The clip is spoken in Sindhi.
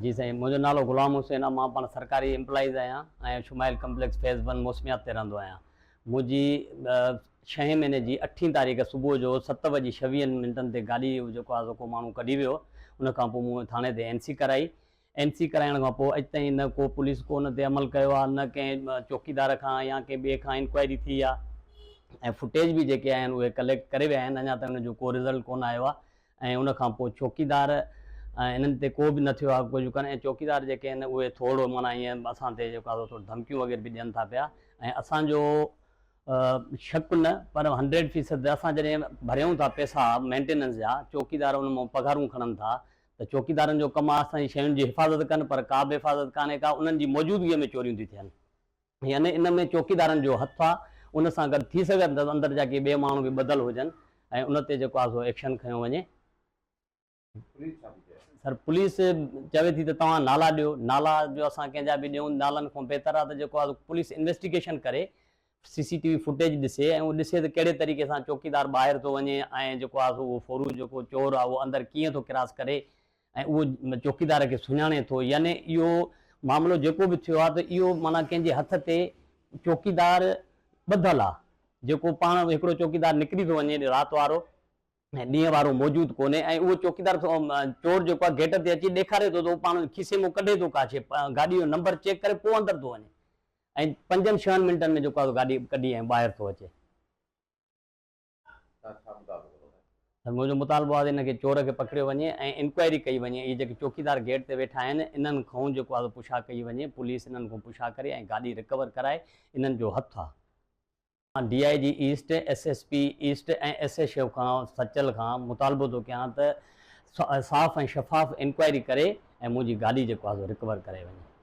جي سائين منهنجو نالو غلام حسين آ مان پاڻ سرڪاري امپلائيز آهيان ۽ شمائل ڪمپليڪس فيز ون موسميات تي رهندو آهيان منهنجي ڇهين مهيني جي اٺين تاريخ صبح جو ست وڄي ڇويهن منٽن تي گاڏي جيڪو آ سو ڪو ماڻهو ڪڍي ويو ان کان پوء مون ٿاڻي تي اين سي ڪرائي اين سي ڪرائڻ کان پوء اڄ تائين نه ڪو پوليس ڪو ان تي عمل ڪيو آ نه ڪنهن چوڪيدار کان يا ڪنهن ٻئي کان انڪوائري ٿي آ ۽ فوٽيج به جيڪي آهن اهي ڪليڪٽ ڪري ويا آهن اڃا تائين ان جو ڪو رزلٽ ڪونه آيو آ ۽ ان کان پوء چوڪيدار ۽ انهن تي ڪو به نه ٿيو آهي ڪجهه ڪن ۽ چوڪيدار جيڪي آهن اهي ٿورڙو معنيٰ ائين اسان تي جيڪو آهي سو ٿورو ڌمڪيون وغيره به ڏين ٿا پيا ۽ اسان جو شڪ نه پر هنڊريڊ فيصد اسان جڏهن ڀريون ٿا پئسا مينٽيننس جا چوڪيدار ان مان پگهارون کڻن ٿا ته چوڪيدارن جو ڪم آهي اسان جي شين جي حفاظت ڪن پر ڪا به حفاظت ڪانهي ڪا انهن جي موجودگي ۾ چوريون ٿيون ٿين. يعني ان ۾ چوڪيدارن جو هٿ آ، ان سان گڏ ٿي سگهي ته اندر جا ڪي ٻئي ماڻهو به ٻڌل هجن ۽ ان تي جيڪو آ سو ايڪشن کنيو وڃي. پوليس ڇا ٿي چئي؟ سر پوليس چوي ٿي ته توهان نالا ڏيو، نالا جو اسان ڪنهن جا به ڏيون، نالن کان بهتر آ ته جيڪو آ سو پوليس انويسٽيگيشن ڪري، سي سي ٽي وي فوٽيج ڏسي ۽ اهو ڏسي ته ڪهڙي طريقي سان چوڪيدار ٻاهر ٿو وڃي ۽ جيڪو آ سو اهو ڦورو جيڪو چور آ اهو اندر ڪيئن ٿو ڪراس ڪري ۽ اهو چوڪيدار کي سڃاڻي ٿو يعني اهو معاملو جيڪو به ٿيو آهي ته اهو معنيٰ ڪنهن جي هٿ تي چوڪيدار ٻڌل آهي جيڪو پاڻ هڪڙو چوڪيدار نڪري ٿو وڃي رات وارو ۽ ڏينهن وارو موجود ڪونهي ۽ اهو چوڪيدار چور جيڪو آهي گيٽ تي اچي ڏيکاري ٿو ته اهو پاڻ کيسي مان ڪڍي ٿو ڪا شيء گاڏي جو نمبر چيڪ ڪري پوء اندر ٿو وڃي ۽ پنجن ڇهن منٽن ۾ جيڪو آهي گاڏي ڪڍي ۽ ٻاهر ٿو اچي. توهان ڇا مطالبو ڪرو ٿا؟ سر منهنجو مطالبو آهي ته ان کي چور کي پڪڙيو وڃي ۽ انڪوائري ڪئي وڃي اهي جيڪي چوڪيدار گيٽ تي ويٺا آهن انهن کان جيڪو آهي پڇا ڪئي وڃي پوليس انهن کان پڇا ڪري ۽ گاڏي رڪور ڪرائي انهن جو هٿ آهي. مان D I G east, S S P east ۽ S H O کان سچل کان مطالبو ٿو ڪيان ته صاف ۽ شفاف انڪوائري ڪري ۽ منهنجي گاڏي جيڪو آهي سو رڪور ڪرائي وڃي.